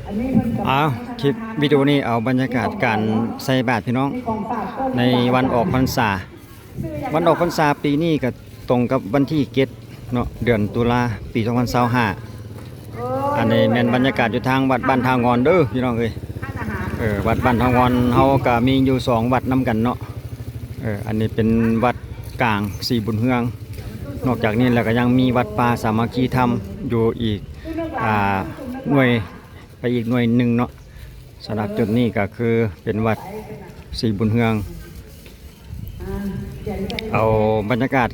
ອ້າວ ຄລິບວິດີໂອນີ້ເອົາບັນຍາກາດການໃສ່ບາດພີ່ນ້ອງ ໃນວັນອອກພັນສາ. ວັນອອກພັນສາປີນີ້ກໍຕົງກັບວັນທີເຈັດເນາະ ເດືອນຕຸລາ ປີສອງພັນຊາວຫ້າ. ອັນນີ້ແມ່ນບັນຍາກາດຢູ່ທາງວັດບ້ານທ່າງ່ອນເດີພີ່ນ້ອງເອີຍ. ເອີ ວັດບ້ານທ່າງ່ອນເຮົາກໍມີຢູ່ສອງວັດນຳກັນເນາະ. ເອີ ອັນນີ້ເປັນວັດກາງສີບຸນເຮືອງ. ນອກຈາກນີ້ແລ້ວກໍຍັງມີວັດປ່າສາມັກຄີທຳຢູ່ອີກ ອ່າ ໜ່ວຍ ໄປອີກໜ່ວຍໜຶ່ງເນາະ. ສຳລັບຈຸດນີ້ກໍຄືເປັນວັດສີບຸນເຮືອງ. ເອົາບັນຍາກາດ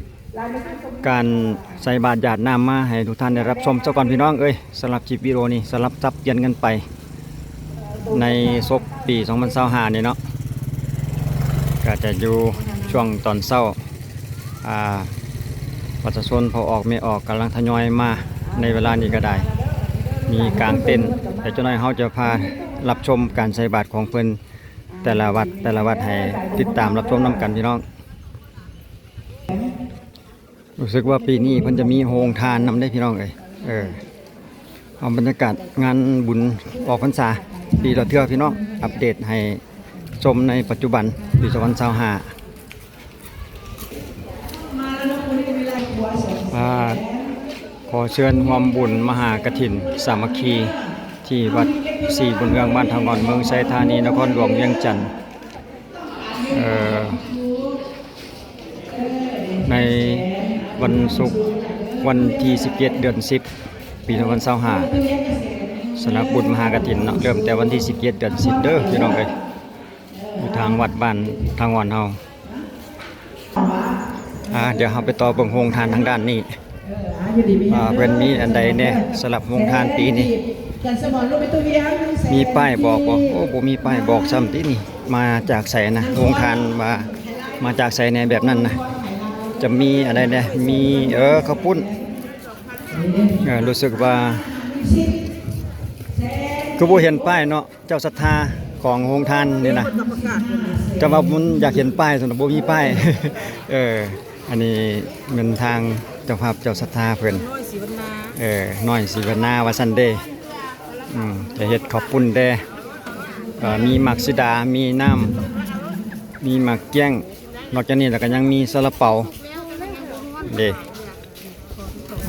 ການໃສ່ບາດຢາດນ້ຳມາໃຫ້ທຸກທ່ານໄດ້ຮັບຊົມຊະກ່ອນພີ່ນ້ອງເອີຍ. ສຳລັບຄລິບວິດີໂອນີ້ ສະຫຼັບສັບປ່ຽນກັນໄປໃນສົກປີສອງພັນຊາວຫ້ານີ້ເນາະ ກໍຈະຢູ່ຊ່ວງຕອນເຊົ້າ. ອ່າ ປະຊາຊົນພໍ່ອອກແມ່ອອກກຳລັງທະຍອຍມາໃນເວລານີ້ກໍໄດ້ ມີກາງເຕັນ. ແຕ່ຈັກໜ້ອຍເຮົາຈະພາຮັບຊົມການໃສ່ບາດຂອງເພິ່ນ ແຕ່ລະວັດ ແຕ່ລະວັດ ໃຫ້ຕິດຕາມຮັບຊົມນຳກັນພີ່ນ້ອງ. ຮູ້ສຶກວ່າປີນີ້ເພິ່ນຈະມີໂຮງທານນຳເດ້ພີ່ນ້ອງເອີຍ. ເອີ ເອົາບັນຍາກາດງານບຸນອອກພັນສາປີລະເທື່ອພີ່ນ້ອງ ອັບເດດໃຫ້ຊົມໃນປັດຈຸບັນປີສອງພັນຊາວຫ້າ. ອ່າ ຂໍເຊີນຮ່ວມບຸນມະຫາກະຖິນສາມັກຄີ ທີ່ວັດສີບຸນເຮືອງ ບ້ານທ່າງ່ອນ ເມືອງໄຊທານີ ນະຄອນຫຼວງວຽງຈັນ. ເອີ ໃນວັນສຸກ ວັນທີສິບເຈັດ ເດືອນສິບ ປີສອງພັນຊາວຫ້າ ສຳລັບບຸນມະຫາກະຖິນເນາະ ເລີ່ມແຕ່ວັນທີສິບເຈັດ ເດືອນສິບເດີພີ່ນ້ອງເອີຍ ຢູ່ທາງວັດບ້ານທ່າງ່ອນເຮົາ. ອ່າ ດຽວເຮົາໄປຕໍ່ເບິ່ງໂຮງທານທາງດ້ານນີ້ ວ່າເພິ່ນມີອັນໃດແດ່ສຳລັບໂຮງທານປີນີ້. ມີປ້າຍບອກບໍ່? ໂອ້ ບໍ່ມີປ້າຍບອກຊ້ຳຕິນີ້. ມາຈາກໃສນະ ໂຮງທານວ່າມາຈາກໃສແດ່ແບບນັ້ນນະ? ຈະມີອັນໃດແດ່? ມີ ເອີ ເຂົ້າປຸ້ນ. ເອີ ຮູ້ສຶກວ່າຄືບໍ່ເຫັນປ້າຍເນາະ ເຈົ້າສັດທາຂອງໂຮງທານນີ້ນະ. ແຕ່ວ່າມັນຢາກເຫັນປ້າຍຊັ້ນ ບໍ່ມີປ້າຍ. ເອີ ອັນນີ້ແມ່ນທາງເຈົ້າພາບເຈົ້າສັດທາເພິ່ນ ນ້ອຍສີວັນນາ ເອີ ນ້ອຍສີວັນນາວ່າຊັ້ນເດ້. ອືມ ຈະເຮັດເຂົ້າປຸ້ນແດ່ ເອີ ມີໝາກສີດາ ມີນ້ຳ ມີໝາກກ້ຽງ. ນອກຈາກນີ້ແລ້ວກໍຍັງມີຊາລາເປົາເດ້.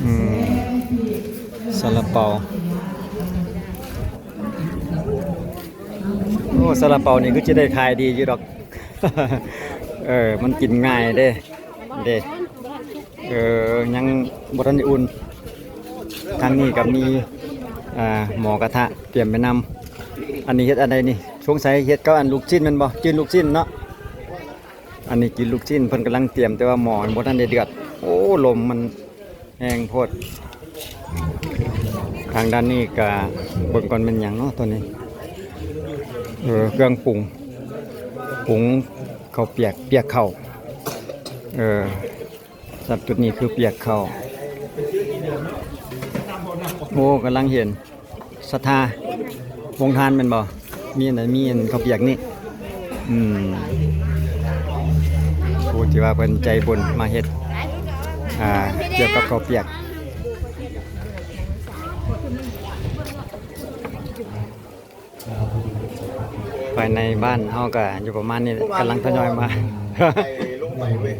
ອືມ ຊາລາເປົາ. ໂອ້ ຊາລາເປົານີ້ຄືຈະໄດ້ຂາຍດີຢູ່ດອກ. ເອີ ມັນກິນງ່າຍເດ້ ເດ້. ເອີ ຍັງບໍ່ທັນໄດ້ອຸ່ນ. ທາງນີ້ກໍມີ ອ່າ ໝໍກະທະຕຽມໄປນຳ. ອັນນີ້ເຮັດອັນໃດນີ້? ສົງໄສເຮັດກັບອັນລູກຊີ້ນແມ່ນບໍ່? ຈືນລູກຊີ້ນເນາະ. ອັນນີ້ກິນລູກຊີ້ນ ເພິ່ນກຳລັງຕຽມ ແຕ່ວ່າໝໍມັນບໍ່ທັນໄດ້ເດືອດ. ໂອ້ ລົມມັນແຮງໂພດ. ທາງດ້ານນີ້ກະເບິ່ງກ່ອນແມ່ນຫຍັງເນາະໂຕນີ້. ເອີ ເຄື່ອງປຸງ ປຸງເຂົ້າປຽກ ປຽກເຂົ້າ. ເອີ ສຳລັບຈຸດນີ້ຄືປຽກເຂົ້າ. ໂອ້ ກຳລັງເຫັນ ສັດທາໂຮງທານແມ່ນບໍ່? ມີອັນໃດ? ມີອັນເຂົ້າປຽກນີ້. ອືມ ຜູ້ທີ່ວ່າເພິ່ນໃຈບຸນມາເຮັດ ອ່າ ກ່ຽວກັບເຂົ້າປຽກ. ພາຍໃນບ້ານເຮົາກໍຢູ່ປະມານນີ້ແຫຼະ ກຳລັງທະຍອຍມາ. ໄປລົງໄປເວີຍ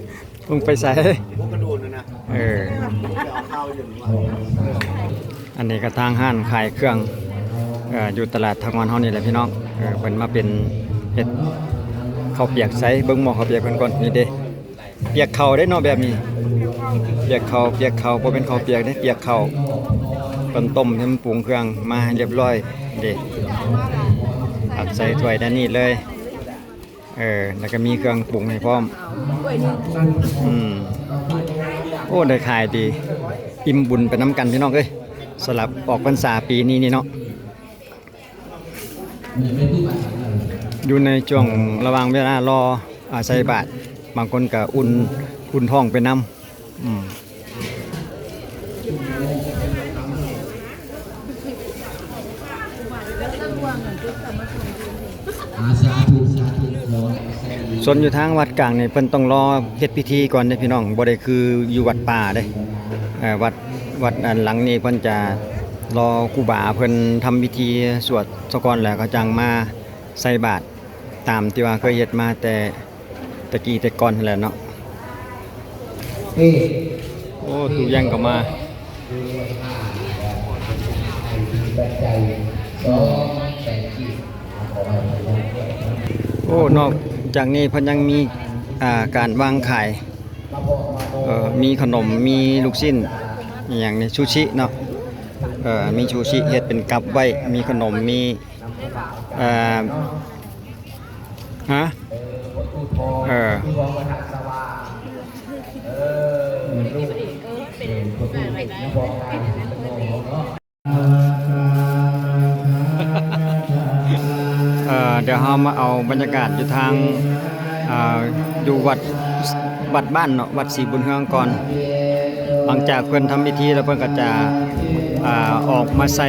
ລົງໄປໃສ? ຫົວກະໂດນນະ. ເອີ ອັນນີ້ກໍທາງຮ້ານຂາຍເຄື່ອງ ເອີ ຢູ່ຕະຫຼາດທາງອ່ອນເຮົານີ້ແຫຼະພີ່ນ້ອງ. ເອີ ເພິ່ນມາເປັນເຮັດເຂົ້າປຽກໃສ່ ເບິ່ງໝໍ້ເຂົ້າປຽກເພິ່ນກ່ອນ. ນີ້ເດ້ ປຽກເຂົ້າເດ້ເນາະແບບນີ້. ປຽກເຂົ້າ ປຽກເຂົ້າ ບໍ່ແມ່ນເຂົ້າປຽກເດ້ ປຽກເຂົ້າ. ເພິ່ນຕົ້ມໃຫ້ມັນປຸງເຄື່ອງມາໃຫ້ລຽບຮ້ອຍເດ້ ຕັກໃສ່ຖ້ວຍແນວນີ້ເລີຍ. ເອີ ແລ້ວກໍມີເຄື່ອງປຸງໃຫ້ພ້ອມ. ອືມ ໂອ້ ໄດ້ຂາຍດີ ອີ່ມບຸນໄປນຳກັນພີ່ນ້ອງເອີຍ ສຳລັບອອກພັນສາປີນີ້ນີ້ເນາະ. ຢູ່ໃນຊ່ວງລະຫວ່າງເວລາລໍ ອາ ໃສ່ບາດ ບາງຄົນກໍອຸ່ນ ອຸ່ນທ້ອງໄປນຳ. ອືມ ອ່າ ສາທຸ ສາທຸ ຂໍໃຫ້ ສ່ວນຢູ່ທາງວັດກາງນີ້ ເພິ່ນຕ້ອງລໍເຮັດພິທີກ່ອນເດ້ພີ່ນ້ອງ ບໍ່ໄດ້ຄືຢູ່ວັດປ່າເດ້. ເອີ ວັດ ວັດອັນຫຼັງນີ້ເພິ່ນຈະ ລໍຄູບາເພິ່ນທຳພິທີສວດສາກ່ອນ ແລ້ວກໍຈັ່ງມາໃສ່ບາດ ຕາມທີ່ວ່າເຄີຍເຮັດມາແຕ່ ແຕ່ກີ້ແຕ່ກ່ອນຫັ້ນແຫຼະເນາະ. ໂອ້ ຕູ້ແຍ່ງກໍມາ. ໂອ້ ນອກຈາກນີ້ເພິ່ນຍັງມີ ອ່າ ການວາງຂາຍ ເອີ ມີຂະໜົມ ມີລູກຊິ້ນ ອີ່ຫຍັງນີ້ ຊູຊິເນາະ. ເອີ ມີຊູຊິເຮັດເປັນກັບໄວ້ ມີຂະໜົມ ມີ ເອີ ຮະ ເອີ ເອີ ດຽວເຮົາມາເອົາບັນຍາກາດຢູ່ທາງ ອ່າ ຢູ່ວັດ ວັດບ້ານເນາະ ວັດສີບຸນເຮືອງກ່ອນ. ຫຼັງຈາກເພິ່ນທຳພິທີແລ້ວ ເພິ່ນກໍຈະ ອ່າ ອອກມາໃສ່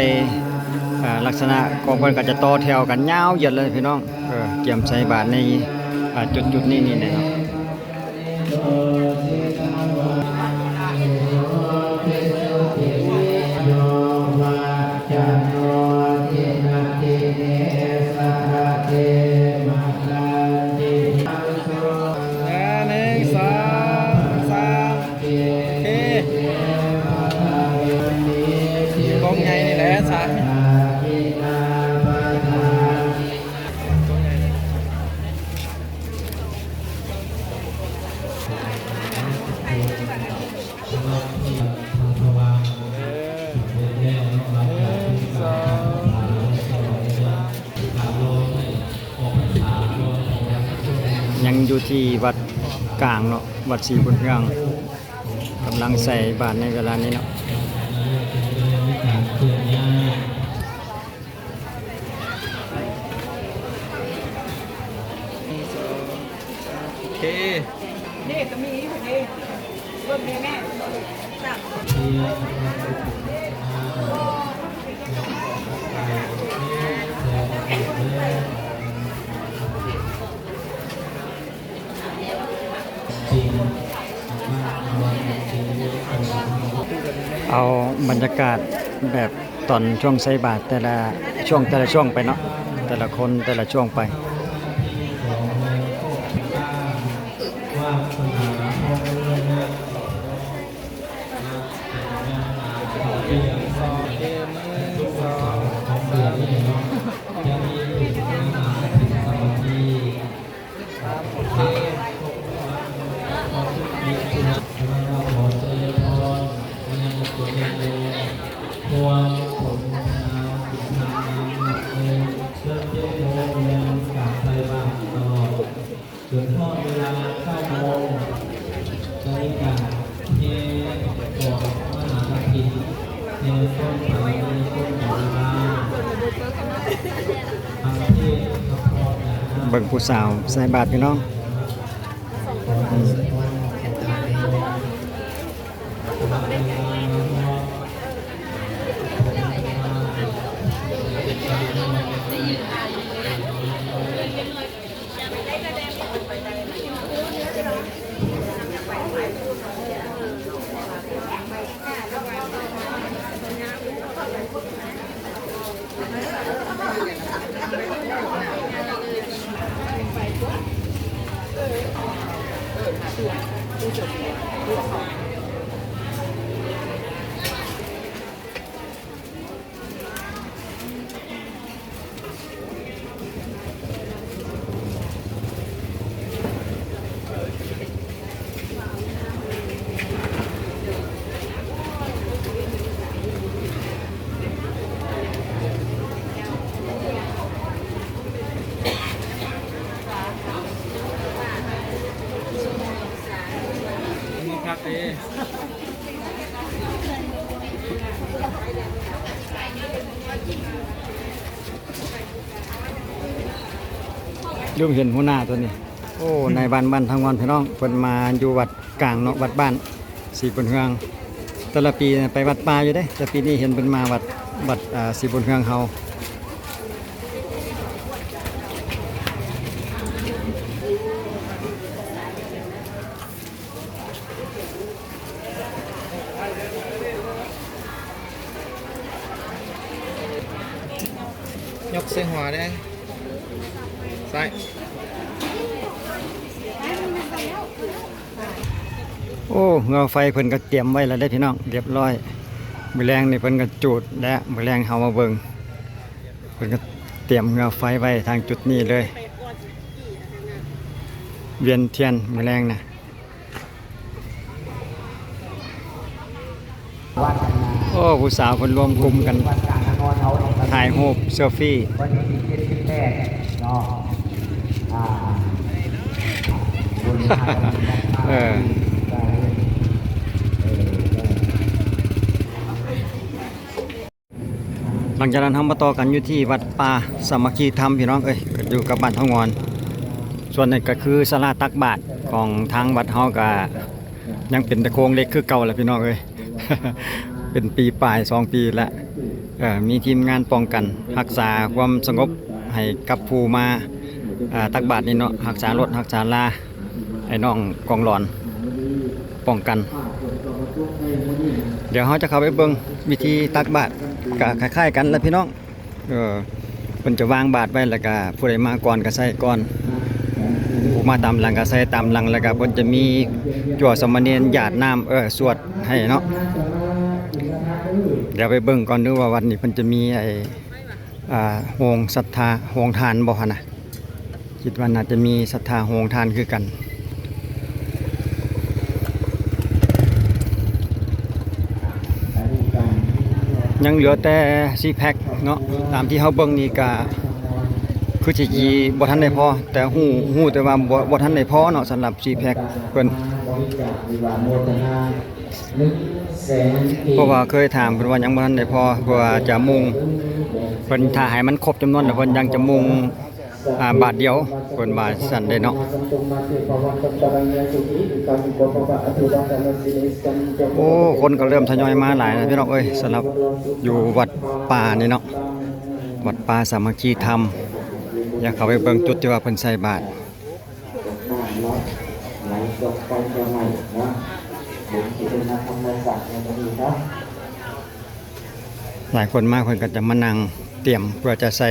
ເອີ ລັກສະນະຂອງເພິ່ນກໍຈະຕໍ່ແຖວກັນຍາວເຢັດເລີຍພີ່ນ້ອງ. ເອີ ກຽມໃສ່ບາດໃນ ອ່າ ຈຸດໆນີ້ນີ້ແຫຼະເນາະ. ເອີ ໜຶ່ງ ສອງ ສາມ ໂອເຄ ກ້ອງໃຫຍ່ນີ້ແຫຼະ ສາມ ກ້ອງໃຫຍ່ນີ້. ຍັງຢູ່ທີ່ວັດກາງເນາະ ວັດສີບຸນເຮືອງ ກຳລັງໃສ່ບາດໃນເວລານີ້ເນາະ. ໂອເຄ ເດ້ ກໍມີຢູ່ເດ້ ເບິ່ງແດ່ແມ່. ເອົາບັນຍາກາດແບບຕອນຊ່ວງໃສ່ບາດແຕ່ລະຊ່ວງ ແຕ່ລະຊ່ວງໄປເນາະ ແຕ່ລະຄົນແຕ່ລະຊ່ວງໄປ. ເບິ່ງຜູ້ສາວໃສ່ບາດພີ່ນ້ອງ. ຄັກເດ້. ລືມເຫັນຫົວໜ້າຕົວນີ້. ໂອ້ ນາຍບ້ານ ບ້ານທາງງອນ ພີ່ນ້ອງ ເພິ່ນມາຢູ່ວັດກາງເນາະ ວັດບ້ານສີບຸນເຮືອງ. ແຕ່ລະປີໄປວັດປ່າຢູ່ເດ້ ແຕ່ປີນີ້ເຫັນເພິ່ນມາວັດ ວັດ ອ່າ ສີບຸນເຮືອງເຮົາ. ເ ຍົກໃສ່ຫົວເດ້ ຊ້າຍ. ໂອ້ ເຫືອໄຟເພິ່ນກໍຕຽມໄວ້ແລ້ວເດ້ພີ່ນ້ອງ ຮຽບຮ້ອຍ. ມື້ແລງນີ້ເພິ່ນກໍຈູດແລ້ວ ມື້ແລງເຮົາມາເບິ່ງ ເພິ່ນກໍຕຽມເຫືອໄຟໄວ້ທາງຈຸດນີ້ເລີຍ ວຽນທຽນມື້ແລງນະ. ໂອ້ ຜູ້ສາວເພິ່ນລວມກຸ່ມກັນຖ່າຍຮູບເຊີຟີ. ເອີ ຫຼັງຈາກນັ້ນເຮົາມາຕໍ່ກັນຢູ່ທີ່ວັດປ່າສາມັກຄີທຳ ພີ່ນ້ອງເອີຍ ກໍຢູ່ກັບບ້ານເທົາງອນ. ສ່ວນນີ້ກໍຄືສາລາຕັກບາດຂອງທາງວັດເຮົາ ກໍຍັງເປັນແຕ່ໂຄງເຫຼັກຄືເກົ່າແຫຼະ ພີ່ນ້ອງເອີຍ ເປັນປີປາຍ ສອງປີແລ້ວ. ເອີ ມີທີມງານປ້ອງກັນຮັກສາຄວາມສະຫງົບໃຫ້ກັບຜູ້ມາ ອ່າ ຕັກບາດນີ້ເນາະ ຮັກສາລົດ ຮັກສາລາ ໃຫ້ນ້ອງກອງຫຼອນປ້ອງກັນ. ດຽວເຮົາຈະເຂົ້າໄປເບິ່ງວິທີຕັກບາດ ກະຄ້າຍໆກັນລະພີ່ນ້ອງ. ເອີ ເພິ່ນຈະວາງບາດໄວ້ ແລ້ວກະຜູ້ໃດມາກ່ອນກະໃສ່ກ່ອນ ຜູ້ມາຕາມຫຼັງກະໃສ່ຕາມຫຼັງ ແລ້ວກະເພິ່ນຈະມີຈົວສາມະເນນຢາດນ້ຳ ເອີ ສວດໃຫ້ເນາະ. ດຽວໄປເບິ່ງກ່ອນເດີວ່າວັດນີ້ເພິ່ນຈະມີໄອ້ ອ່າ ໂຮງສັດທາ ໂຮງທານບໍ່ຫັ້ນນະ. ຄິດວ່າໜ້າຈະມີສັດທາໂຮງທານຄືກັນ. ຍັງເຫຼືອແຕ່ຊີແພັກເນາະ ຕາມທີ່ເຮົາເບິ່ງນີ້ກະຄືຊິ ຊິບໍ່ທັນໄດ້ພໍ ແຕ່ຮູ້ ຮູ້ແຕ່ວ່າບໍ່ ບໍ່ທັນໄດ້ພໍເນາະ ສຳລັບຊີແພັກເພິ່ນ. ເພາະວ່າເຄີຍຖາມເພິ່ນວ່າຍັງບໍ່ທັນໄດ້ພໍ ເພາະວ່າຈະມຸງ ເພິ່ນຖ້າໃຫ້ມັນຄົບຈຳນວນແລ້ວ ເພິ່ນຍັງຈະມຸງ ອ່າ ບາດດຽວ ເພິ່ນວ່າຊັ້ນເດ້ເນາະ. ໂອ້ ຄົນກໍເລີ່ມທະຍອຍມາຫຼາຍແລ້ວພີ່ນ້ອງເອີຍ ສຳລັບຢູ່ວັດປ່ານີ້ເນາະ ວັດປ່າສາມັກຄີທຳ. ຢາກເຂົ້າໄປເບິ່ງຈຸດທີ່ວ່າເພິ່ນໃສ່ບາດ. ຫຼາຍຄົນມາເພິ່ນກໍຈະມານັ່ງຕຽມເພື່ອຈະໃສ່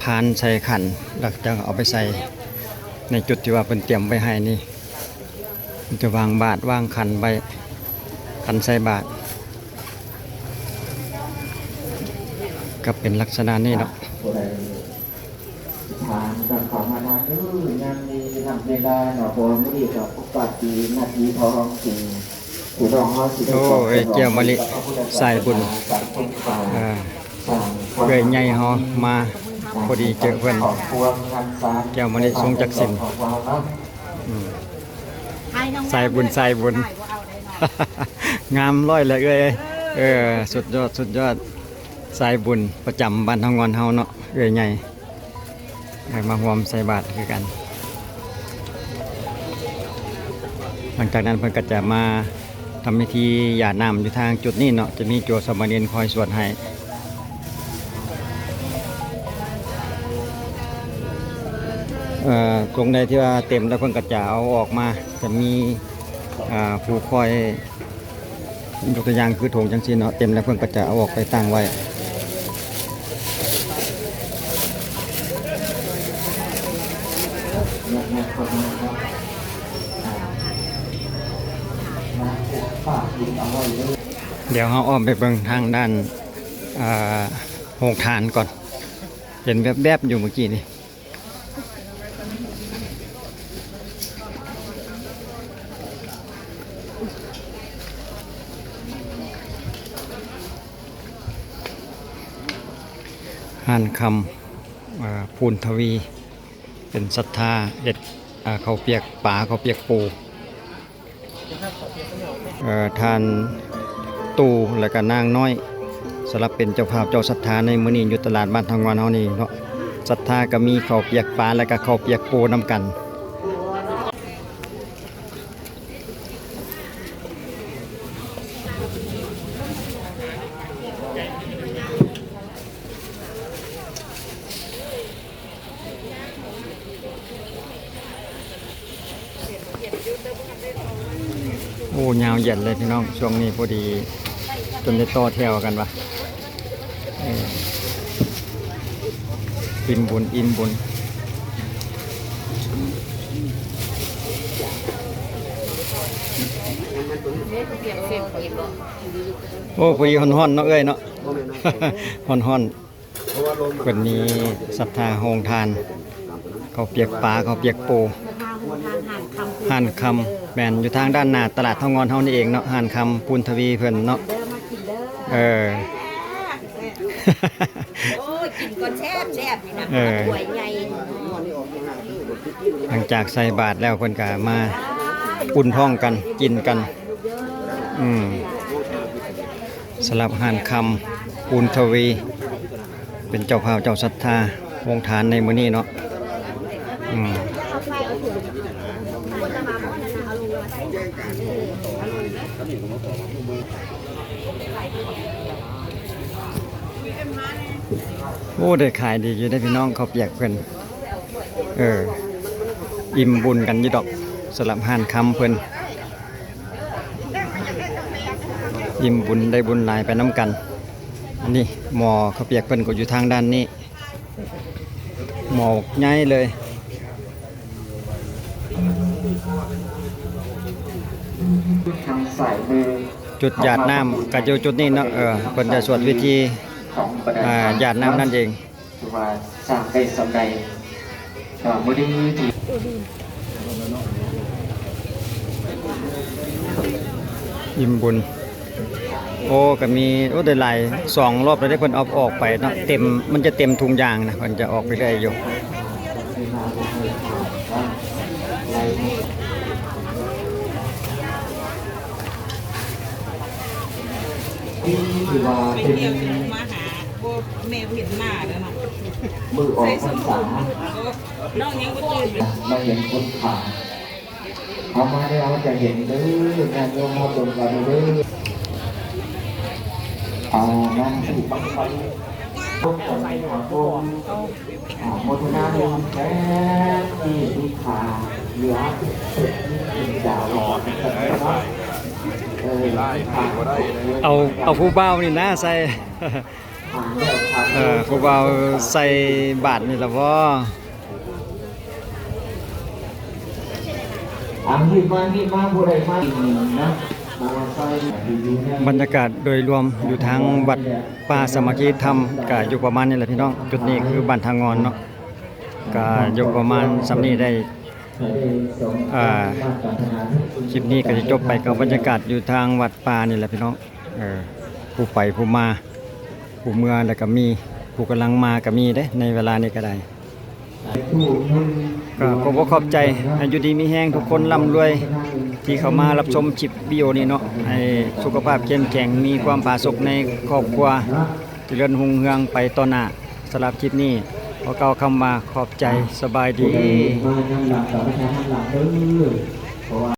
ພານໃສ່ຂັນ ແລ້ວຈະເອົາໄປໃສ່ໃນຈຸດທີ່ວ່າເພິ່ນຕຽມໄວ້ໃຫ້ນີ້. ເພິ່ນຈະວາງບາດວາງຂັນໄວ້ ຂັນໃສ່ບາດ ກໍເປັນລັກສະນະນີ້ເນາະ. ທານກັນເຂົ້າມາທານເດີ ຍັງມີເວລາເນາະ ເພາະວ່າມື້ນີ້ກໍປົກກະຕິໜ້າທີ່ທອງທີ່ພີ່ນ້ອງເຮົາຊິໄດ້ ໂອ້ຍ ແກ້ວມະລິ ສາຍບຸນ ເອີ ເອື້ອຍໃຫຍ່ເຮົາມາພໍດີເຈີເພິ່ນ ແກ້ວມະລິ ຊົງຈັກສິນ ອືມ ສາຍບຸນ ສາຍບຸນ ງາມຮ້ອຍແຫຼະເອື້ອຍ ເອີ ສຸດຍອດ ສຸດຍອດ ສາຍບຸນປະຈຳບ້ານເຮົາງອນເຮົາເນາະ ເອື້ອຍໃຫຍ່ ເອີ ມາຮ່ວມໃສ່ບາດຄືກັນ. ຫຼັງຈາກນັ້ນເພິ່ນກໍຈະມາທຳພິທີຢາດນ້ຳຢູ່ທາງຈຸດນີ້ເນາະ ຈະມີໂຈສາມະເນນຄອຍສວດໃຫ້. ເອີ ຕົງໃດທີ່ວ່າເຕັມແລ້ວເພິ່ນກໍຈະເອົາອອກມາ ຈະມີ ອ່າ ຜູ້ຄອຍ ຍົກຕົວຢ່າງຄືຖົງຈັ່ງຊີ້ເນາະ ເຕັມແລ້ວເພິ່ນກໍຈະເອົາອອກໄປຕັ້ງໄວ້. ດຽວເຮົາອ້ອມໄປເບິ່ງທາງດ້ານ ອ່າ ໂຮງທານກ່ອນ ເຫັນແວບໆຢູ່ເມື່ອກີ້ນີ້. ຮ້ານຄຳ ເອີ ພູນທະວີ ເປັນສັດທາເຮັດ ເອີ ເຂົ້າປຽກປາ ເຂົ້າປຽກປູ. ເອີ ທ່ານຕູ້ ແລະກະນາງນ້ອຍ ສຳລັບເປັນເຈົ້າພາບເຈົ້າສັດທາໃນມື້ນີ້ ຢູ່ຕະຫຼາດບ້ານທາງງອນເຮົານີ້ເນາະ. ສັດທາກໍມີເຂົ້າປຽກປາ ແລະກະເຂົ້າປຽກປູນຳກັນ. ໂອ້ ຍາວຢຽດເລີຍພີ່ນ້ອງ ຊ່ວງນີ້ພໍດີຈົນໄດ້ຕໍ່ແຖວກັນວ່າ ເອີ ເອີ ອີ່ມບຸນ ອີ່ມບຸນ. ໂອ້ ພໍດີຮ້ອນໆ ເນາະເອື້ອຍເນາະ ຮ້ອນໆ. ເພິ່ນມີສັດທາໂຮງທານ ເຂົ້າປຽກປາ ເຂົ້າປຽກປູ ຮ້ານຄຳ ແມ່ນ ຢູ່ທາງດ້ານໜ້າຕະຫຼາດເທົາງອນເຮົານີ້ເອງເນາະ ຮ້ານຄຳປູນທະວີເພິ່ນເນາະ. ເອີ ໂອ້ຍ ກິນກ່ອນແຊບໆ ນີ້ນະ ເອີ ຖ້ວຍໃຫຍ່. ຫຼັງຈາກໃສ່ບາດແລ້ວ ເພິ່ນກະມາອຸ່ນທ້ອງກັນ ກິນກັນ. ອືມ ສຳລັບຮ້ານຄຳປູນທະວີ ເປັນເຈົ້າພາບເຈົ້າສັດທາໂຮງທານໃນມື້ນີ້ເນາະ. ອືມ ໂອ້ ໄດ້ຂາຍດີຢູ່ເດ້ພີ່ນ້ອງ ເຂົ້າປຽກເພິ່ນ. ເອີ ອີ່ມບຸນກັນຢູ່ດອກ ສຳລັບຮ້ານຄຳເພິ່ນ ອີ່ມບຸນໄດ້ບຸນຫຼາຍໄປນຳກັນ. ອັນນີ້ໝໍ້ເຂົ້າປຽກເພິ່ນກໍຢູ່ທາງດ້ານນີ້ ໝໍ້ໃຫຍ່ເລີຍ. ຈຸດຢາດນ້ຳກໍຢູ່ຈຸດນີ້ເນາະ ເອີ ເພິ່ນຈະສວດພິທີ ອ່າ ຢາດນ້ຳນັ້ນເອງ. ຖືວ່າສ້າງໄດ້ສ່ຳໃດ ກໍມື້ນີ້ທີ່ ອີ່ມບຸນ. ໂອ້ ກໍມີ ໂອ້ ໄດ້ຫຼາຍ ສອງລອບແລ້ວເດ້ ເພິ່ນເອົາອອກໄປເນາະ ເຕັມ ມັນຈະເຕັມຖົງຢາງນະ ເພິ່ນຈະອອກໄປເລື້ອຍຢູ່. ທີ່ວ່າເປັນ ມາຫາ ບໍ່ ແມ່ບໍ່ເຫັນໜ້າແລ້ວເນາະ ມື້ອອກພັນສາ ນ້ອງຍັງບໍ່ຕື່ນ ມາເຫັນຄົນຂາຍ ເຮົາມາແລ້ວຈະເຫັນເດີ ຍາດໂຍມມາເບິ່ງກັນເດີ. ເອົານ້ຳຖືກບັ້ງໄຟ ພວກຄົນຂາໂກງ ອາ ໂມທະນາບຸນແທ້ ທີ່ມີຄ່າເຫຼືອເປັນດາວເນາະ. ເອີ ເອົາ ເອົາຜູ້ບ່າວນີ້ນາໃສ່ ເອີ ຜູ້ບ່າວໃສ່ບາດນີ້ລະບໍ່? ອ່າ ຮີບມາ ຮີບມາ ຜູ້ໃດມານະ ມາໃສ່ ບັນຍາກາດໂດຍລວມຢູ່ທາງວັດປ່າສາມັກຄີທຳ ກະຢູ່ປະມານນີ້ແຫຼະພີ່ນ້ອງ. ຈຸດນີ້ຄືບ້ານທ່າງ່ອນເນາະ ກະຢູ່ປະມານສ່ຳນີ້ໄດ້. ອ່າ ຄລິບນີ້ກໍຊິຈົບໄປກັບບັນຍາກາດຢູ່ທາງວັດປ່ານີ້ແຫຼະພີ່ນ້ອງ. ເອີ ຜູ້ໄປຜູ້ມາ ຜູ້ເມືອແລ້ວກໍມີ ຜູ້ກຳລັງມາກໍມີເດ້ ໃນເວລານີ້ກໍໄດ້. ກໍຂໍບອກຂອບໃຈ ໃຫ້ຢູ່ດີມີແຮງທຸກຄົນ ລ່ຳລວຍ ທີ່ເຂົ້າມາຮັບຊົມຄລິບວິດີໂອນີ້ເນາະ ໃຫ້ສຸຂະພາບເຂັ້ມແຂງ ມີຄວາມຜາສຸກໃນຄອບຄົວ ຈະເລີນຮຸ່ງເຮືອງໄປຕໍ່ໜ້າ. ສຳລັບຄລິບນີ້ ຂໍກ່າວຄຳວ່າຂອບໃຈ ສະບາຍດີ. ຜູ້ໃດມາທາງຫຼັງກໍມາທາງຫຼັງເດີ ເພາະວ່າ